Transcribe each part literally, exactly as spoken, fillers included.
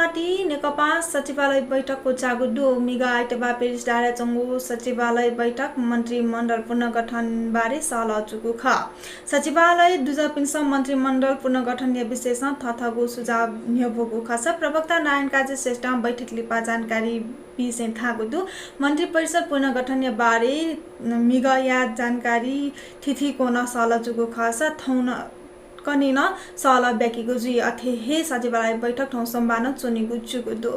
पार्टी नेकपा सचिवालय बैठक क्वचाःगु दु। म्हिगः आइतबाः पेरिस डाँडाय् च्वंगु सचिवालय बैठक मन्त्रीमण्डल पुनर्गठन बारे सहलह जूगु खः। सचिवालय दुजःपिन्सं मन्त्रीमण्डल पुनर्गठनया विषयसं थःथःगु सुझाव न्ह्यब्वःगु खःसा प्रवक्ता नारायण काजी श्रेष्ठं बैठक लिपा जानकारी बीसें धाःगु दु। मन्त्रिपरिषद पुनर्गठनया बारे म्हिगःया जानकारी थीथी क्वनं सहलह जूगु खःसा थौं नं कन्हय् नं सहलह ब्याकेगु जुइ। अथे हे सचिवालय बैठक थौं सोमबार नं च्वनेगु जूगु दु।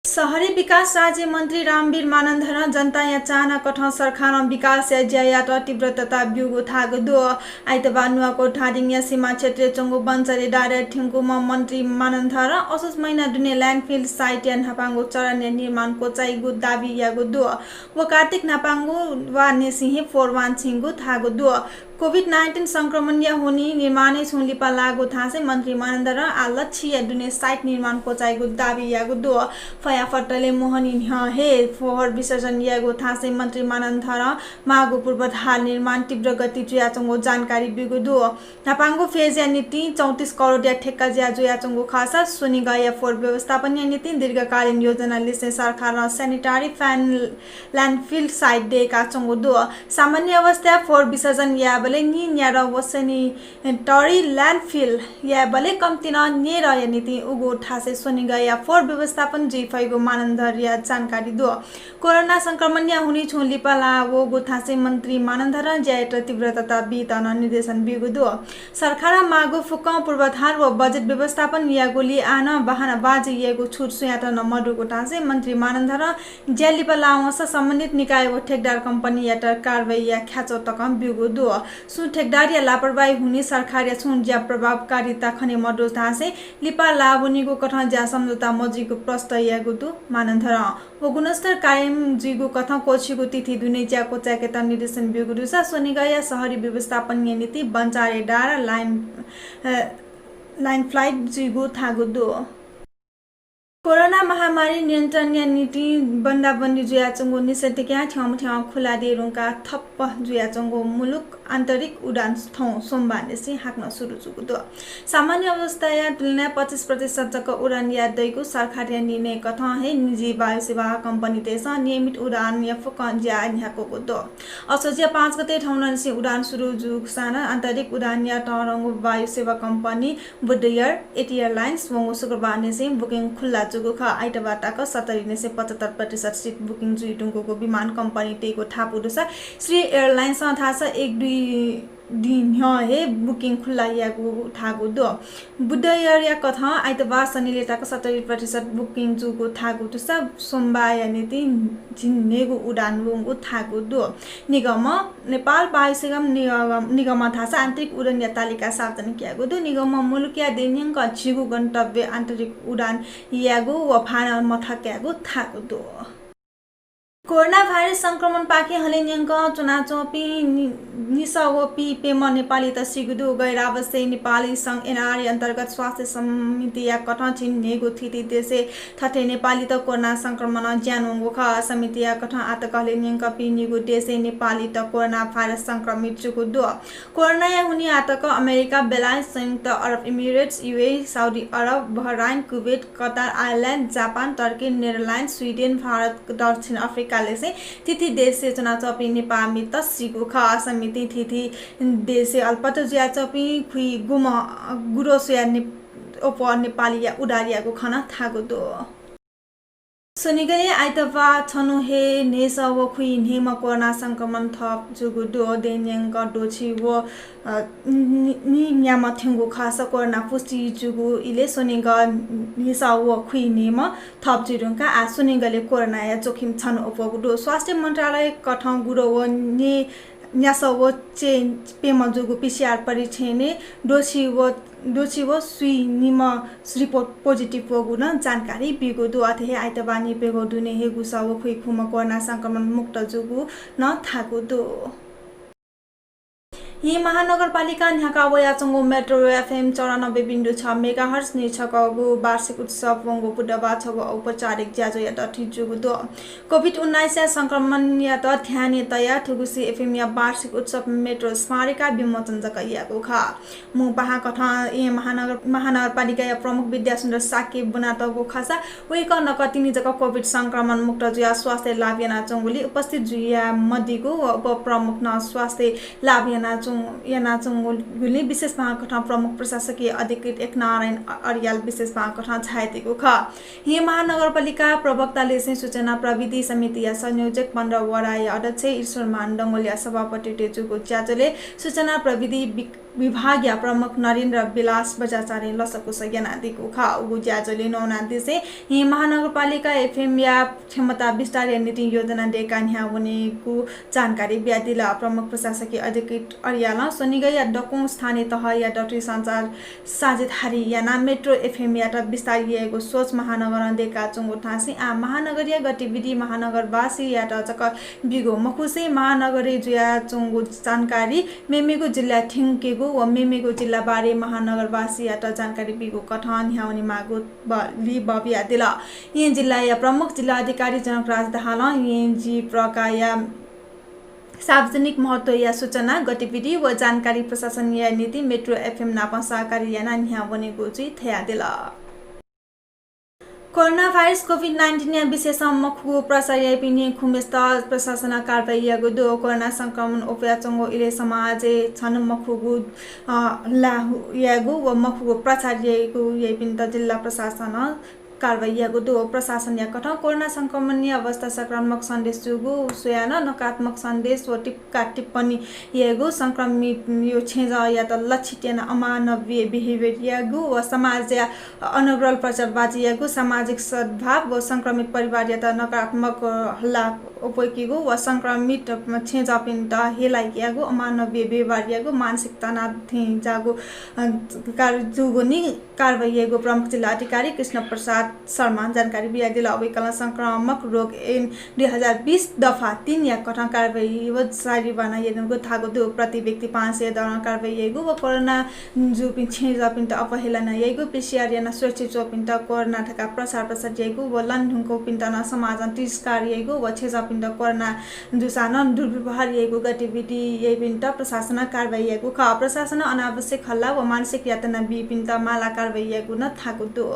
शहरी विकास राज्य मन्त्री रामवीर मानन्धरं जनताया चाहना कथं सरकारं विकासया ज्यायात तीव्रता ब्यूगु धाःगु दु। आइतबाः नुवाकोट धादिङया सीमा क्षेत्रय् च्वंगु बन्चरे डाँडाय् थ्यंकूम्ह मन्त्री मानन्धरं असोज महिना दुने ल्यान्डफिल साइटया न्हापांगु चरणया निर्माण क्वचाइगु दाबी याःगु दु। व कार्तिक न्हापांगु वा निसें हे फोहोर वांछ्वइगु धाःगु दु। कोभिड नाइन्टिन संक्रमणया हुनिं निर्माणय् छुं लिपा लाःगु धासें मन्त्री मानन्धरं आः लच्छिया दुने साइट निर्माण क्वचाइगु दाबी याःगु दु। फयाफतले मोहनी न्ह्यः हे फोहोर विसर्जन याःगु धासें मन्त्री मानन्धरं माःगु पूर्वाधार निर्माण तीव्र गति जुयाच्वंगु जानकारी ब्यूगु दु। न्हापांगु फेजया निंतिं चौंतिस करोडया ठेक्का ज्या जुयाच्वंगु खःसा स्वनिगःया फोहोर व्यवस्थापनया निंतिं दीर्घकालीन योजना लिसें सरकारं स्यानिटरी प्यान ल्यान्डफिल साइट दयेकाच्वंगु दु। सामान्य अवस्थाय् फोहोर विसर्जन यायेबलय् नीन्यादँ व स्यानिटरी ल्यान्डफिल यायेबलय् कम्तिं नं न्येदँया निंतिं उगु थासय् स्वनिगःया फोहोर व्यवस्थापन जुइ फइगु मानन्धरया जानकारी दु। कोरोना संक्रमणया हुनिं छुं लिपा लाः वःगु थासय् मन्त्री मानन्धरं ज्यायात तीव्रता बीत नं निर्देशन ब्यूगु दु। सरकारं माःगु फुक्कं पूर्वाधार व बजेट व्यवस्थापन याःगुलिं आः नं बहानाबाजी यायेगु छुट सुयातं नं मदुगु थासय् मन्त्री मानन्धरं ज्या लिपा लाः वंसा सम्बन्धित निकाय व ठेकदार कम्पनीयात कारवाहीया ख्याच्वः तकं ब्यूगु दु। सुं ठेकदारया लापरवाही हुनिं सरकारया छुं ज्या प्रभावकारिता खने मदु धासें लिपा लाः वनीगु कथं ज्या सम्झौता मजुइगु प्रष्ट याःगु दु। मानन्धरं व गुणस्तर कायम जुइगु कथं क्वःछिगु तिथि दुने ज्या क्वचाय्केत निर्देशन ब्यूगु दुसा स्वनिगःया शहरी व्यवस्थापनया निंतिं बन्चारे डाँडा लाइन, अ, लाइन फ्लाइट जुइगु धाःगु दु। कोरोना महामारी नियन्त्रणया निंतिं बन्दाबन्दी जुयाच्वंगु निषेधाज्ञा थ्यंमथ्यं खुला दये धुंकाः ठप्प जुयाच्वंगु मुलुक आन्तरिक उडान थौं सोमबारनिसें हाकनं सुरु जूगु दु। सामान्य अवस्थाया तुलनाय् पच्चिस प्रतिशत जक उडान याये दइगु सरकारया निर्णय कथं हे निजी वायुसेवा कम्पनीतय्सं नियमित उडानया फुक्कं ज्या न्ह्याकूगु दु। असोजया पाँच गते थौंनिसें उडान सुरु जूसां नं आन्तरिक उडानया तःधंगु वायुसेवा कम्पनी बुद्ध एयर, एटी एयरलाइन्स वंगु शुक्रबारनिसें बुकिङ खुल्ला जूगु खः। आइतबार तक सत्तरीनिसें पचहत्तर प्रतिशत सिट बुकिङ जुइ धुंकूगु विमान कम्पनीतय्गु धापू दुसा श्रेय एयरलाइन्सं धाःसा एक दुई दिं न्ह्यः हे बुकिङ खुल्ला याःगु धाःगु दु। बुद्ध एयरया कथं आइतबार शनिलय् तक सत्तरी प्रतिशत बुकिङ जूगु धाःगु दुसा सोमबारया निंतिं झिंन्हय्गू उडान वंगु धाःगु दु। निगमं नेपाल वायुसेवा निगम, निगमं धाःसा आन्तरिक उडानया तालिका सार्वजनिक याःगु दु। निगमं मुलुकया देय्न्यंक झिगू गन्तव्य आन्तरिक उडान यायेगु व भाडा मथकायेगु धाःगु दु। कोरोना भाइरस संक्रमणपाखें हलिं न्यंकं च्वनाच्वंपिं नि-, निसः व पीप्यम्ह नेपालीत सीगु दु। गैर आवश्यक नेपाली संघ एनआरए अन्तर्गत स्वास्थ्य समितिया कथं झिंन्हय्गू थीथी देशय् थथे नेपालीत कोरोना संक्रमणं ज्यान वंगु खः। समितिया कथं आःतक हलिं न्यंकं पीन्हय्गू देशय् नेपालीत कोरोना भाइरस संक्रमित जूगु दु। कोरोनाया हुनिं आःतक अमेरिका, बेलायत, संयुक्त Arab Emirates, UAE, Saudi Arab, Bahrain, Kuwait, Qatar, Ireland, Japan, Turkey, Netherland, Sweden, Bharat, दक्षिण अफ्रिकालिसें थीथी देशय् च्वनाच्वंपिं नेपाःमित सीगु खः। समितिं थीथी देशय् अलपत जुयाच्वंपिं खुइगुम्ह गुद्वःस्वया ने-, अप्वः नेपालीया उद्धार याःगु खँ नं धाःगु दु। स्वनिगलय् आइतबार छन्हु हे न्हय्सः व खुइन्हय्म्ह कोरोना संक्रमण थप जूगु दु। देय्न्यंक द्वःछि व, अ, नि-, नि-, न्याम्ह थ्यंगु खःसा कोरोना पुष्टि जूगु इलय् स्वनिगः न्हय्सः व खुइन्हय्म्ह थप जुइ धुंकाः आः स्वनिगलय् कोरोनाया जोखिम छन्हु अप्वःगु दु। स्वास्थ्य मन्त्रालय कथं गुद्वः व ने-, न्यासः व चे-, प्यम्ह जूगु पिसिआर परीक्षणय् द्वःछि व, द्वःछि व स्वीनिम्ह रिपोर्ट पोजिटिभ वःगु नं जानकारी ब्यूगु दु। अथे हे आइतबार निप्यघौ दुने हे गुसः व खुइखुम्ह कोरोना संक्रमण मुक्त जूगु नं धाःगु दु। येँ महानगरपालिकां न्ह्याका वयाच्वंगु मेट्रो एफएम चौरानब्बे बिन्दु छ मेगाहर्ट्ज न्हय्छकःगु वार्षिक उत्सव वंगु बुधबार छगू औपचारिक ज्याझ्वःया दथुइ जूगु दु। कोभिड उन्नाइसया संक्रमणयात ध्यानय् तयाः थुगुसी एफएमया वार्षिक उत्सव मेट्रो स्मारिका विमोचन जक याःगु खः। मू पाहां कथं येँ महानगर, महानगरपालिकाया प्रमुख विद्यासुन्दर शाक्यं ब्वनातःगु खःसा वय्कः नकतिनि जक कोभिड संक्रमण मुक्त जुयाः स्वास्थ्य लाभ यानाच्वंगुलिं उपस्थित जुया मदीगु व उपप्रमुखं नं स्वास्थ्य लाभ यानाच्वं-, यानाच्वंगुलिं विशेष पाहां कथं प्रमुख प्रशासकीय अधिकृत एकनारायण अर्याल विशेष पाहां कथं झायादीगु खः। येँ महानगरपालिका प्रवक्तालिसें सूचना प्रविधि समितिया संयोजक, पन्ध्र वडाया अध्यक्ष ईश्वरमान डंगोलया सभापतित्वय् जूगु ज्याझ्वलय् सूचना प्रविधि वि-, विभागया प्रमुख नरेन्द्र विलास बज्राचार्यं लसकुस यानादीगु खः। उगु ज्याझ्वलय् न्ववानादिसें येँ महानगरपालिका एफएमया क्षमता विस्तारया निंतिं योजना दय्काः न्ह्यावनेगु जानकारी बियादिल। प्रमुख प्रशासकीय अधिकृत अर्यालं स्वनिगःया दक्वं स्थानीय तहया दथुइ सञ्चार साझेदारी यानाः मेट्रो एफएमयात विस्तार यायेगु सोच महानगरं दय्काच्वंगु धासें आः महानगरया गतिविधि महानगरवासीयात जक बीगु मखुसें महानगरय् जुयाच्वंगु जानकारी मेमेगु जिल्लाय् थ्यंकेगु व मेमेगु जिल्लाबारे महानगरवासीयात जानकारी बीगु कथं न्ह्यावनेमाःगु ब-, लिबबियादिल। येँ जिल्लाया प्रमुख जिल्ला अधिकारी जनकराज दाहालं येँजिप्रकाया सार्वजनिक महत्वया सूचना, गतिविधि व जानकारी प्रशासनया निंतिं मेट्रो एफएम नाप सहकार्य यानाः न्ह्यावनेगु जुइ धयादिल। कोरोना भाइरस कोभिड नाइन्टिनया विशेषं मखुगु प्रचार याइपिनि खुम्हेसित प्रशासनं कारवाही याःगु दु। कोरोना संक्रमण अप्वयाच्वंगु इलय् समाजय् झन मखुगु, अ, ला यायेगु व मखुगु प्रचार याइगु याइपिन्त जिल्ला प्रशासनं कारवाही याःगु दु। प्रशासनया कथं कोरोना संक्रमणया अवस्था सकारात्मक सन्देश जूगु स्वयाः नं नकारात्मक सन्देश व टीका टिप्पणी यायेगु, संक्रमितयो छेँजःयात लक्षित यानाः अमानवीय behaviour यायेगु व समाजया अनर्गल प्रचारबाजी यायेगु, सामाजिक सद्भाव व संक्रमित परिवारयात नकारात्मक हल्ला अप्वय्केगु व संक्रमित छेँजःपिन्त हेला यायेगु, अमानवीय व्यवहार यायेगु, मानसिक तनाव थेंज्याःगु, अ, कार-, जूगुलिं कारवाही यायेगु प्रमुख जिल्ला अधिकारी कृष्ण प्रसाद शर्मां जानकारी बियादिल। वय्कलं संक्रामक रोग ऐन दुई हजार बीस दफा तीनया कथं कारवाही व सरिवाना यानागु धाःगु दु। प्रति व्यक्ति पाँच सय दरं कारवाही याइगु व कोरोना जूपिं छेँजःपिन्त अवहेलना याइगु, पीसीआर यानाः सुरक्षित च्वंपिन्त कोरोना धकाः प्रचार प्रसार याइगु व लने धुंकूपिन्त नं समाजं तिरस्कार याइगु व छेँजःपिन्त कोरोना जूसां नं दुर्व्यवहार याइगु गतिविधि याइपिन्त प्रशासनं कारवाही याइगु खः। प्रशासनं अनावश्यक हल्ला व मानसिक यातना बीपिन्त माला कारवाही याइगु नं धाःगु दु।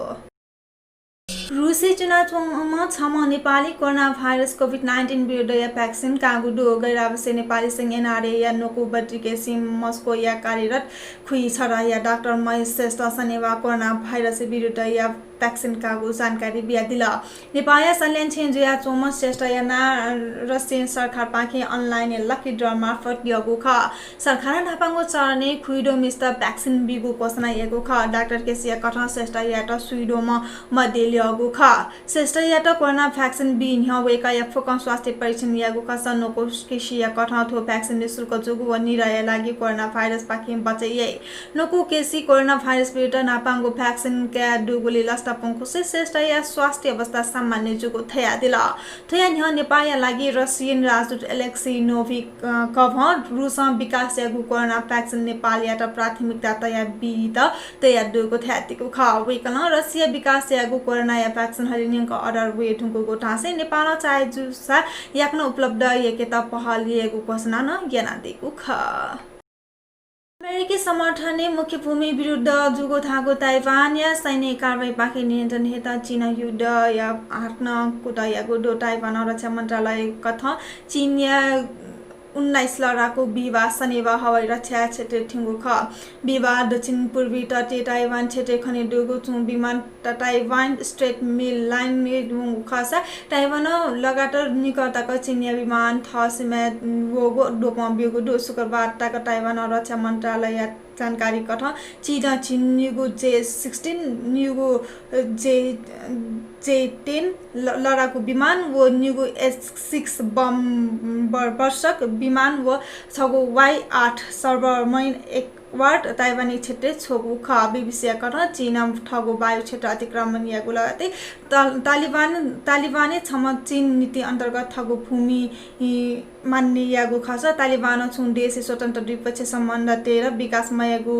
रुसय् च्वनाच्वंम्ह छम्ह Nepali corona virus covid nineteen विरुद्धया भ्याक्सिन काःगु दु। गैर आवासीय नेपाली संघ एनआरएया न्वकू बद्रिकेसी मस्कोया कार्यरत खुइछदँया डाक्टर महेश श्रेष्ठं शनिबाः कोरोना भाइरस विरुद्धया भ्याक्सिन काःगु जानकारी बियादिल। नेपाःया सल्यान छेँ जुयाच्वंम्ह श्रेष्ठया नां रसियन सरकारपाखें अनलाइनय् लकी ड्र मार्फत यःगु खः। सरकारं न्हापांगु चरणय् खुइदुम्हसित भ्याक्सिन बीगु घोषणा याःगु खः। डाक्टर केसीया कथं श्रेष्ठयात स्वीद्वःम्ह मध्ये ल्यःगु खः। श्रेष्ठयात कोरोना भ्याक्सिन बी न्ह्यः वय्कःया फुक्कं स्वास्थ्य परीक्षण याःगु खःसा न्वकू केसीया कथं थ्व भ्याक्सिन निशुल्क जूगु व निराया लागि कोरोना भाइरसपाखें बचय् याइ। न्वकू केसी कोरोना भाइरस विरुद्ध न्हापांगु भ्याक्सिन काये दुगुलिं लसता पंखुसे श्रेष्ठया स्वास्थ्य अवस्था सामान्य जूगु धयादिल। थ्वया न्ह्यः नेपाःया लागि रसियन राजदूत एलेक्सी नोभिक, अ, कभं रुसं विकास याःगु कोरोना भ्याक्सिन नेपाःयात प्राथमिकता तयाः बीत तयार दुगु धयादीगु खः। वय्कलं रसिया विकास याःगु कोरोनाया भ्याक्सिन हलिं न्यंक अर्डर वये धुंकूगु धासें नेपालं चाहे जूसा याकनं उपलब्ध याकेत पहल यायेगु घोषणा नं यानादीगु खः। अमेरिकी समर्थनय् मुख्य भूमि विरुद्ध जूगु धाःगु ताइवानया सैन्य कारवाहीपाखें नियन्त्रण हयेत चीनं युद्धया हाकनं कुतः याःगु दु। ताइवानं रक्षा मन्त्रालय कथं चीनया उन्नाइस लडाकू विमान शनिबाः हवाई रक्षा क्षेत्रय् थ्यंगु खः। विमान दक्षिण पूर्वी तटीय ताइवान क्षेत्रय् खनेदुगु छुं विमान त-, ताइवान स्ट्रेट मिल लाइनय् वंगु खःसा ताइवानं लगातार निकः तक चीनया विमान थः सीमाय् वःगु द्वपं ब्यूगु दु। शुक्रबार तक ताइवानं रक्षा मन्त्रालयया जानकारी कथं चीनं झिंनिगू जे सिक्सटिन, निगू जे, जे टेन ल-, लडाकू विमान व निगू एच सिक्स बम बर-, वर्षक विमान व छगू वाई आठ सबमरिन एक वार्ड ताइवानी क्षेत्रय् छ्वःगु खः। बीबीसीया कथं चीनं थःगु वायु क्षेत्र अतिक्रमण याःगु लगत्तै त-, तालिबान, तालिबानय् छम्ह चीन नीति अन्तर्गत थःगु भूमि, इ, मान्य याःगु खःसा तालिबानं छुं देशय् स्वतन्त्र द्विपक्षीय सम्बन्ध तये र विकास मयायेगु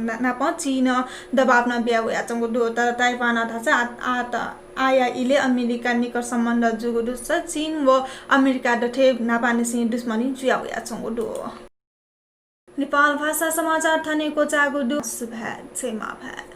ना-, नापं चीनं दबाब नं बिया वयाच्वंगु दु। तर ताइवानं धाःसा आ, आ, त, आःया इलय् अमेरिका निकट सम्बन्ध जूगु दुसा चीन व अमेरिका दथें न्हापांनिसें दुश्मनी जुया वयाच्वंगु दु। नेपाल भाषा समाचार थन हे क्वचाःगु दु। सुभाय्, जय मांभाय्।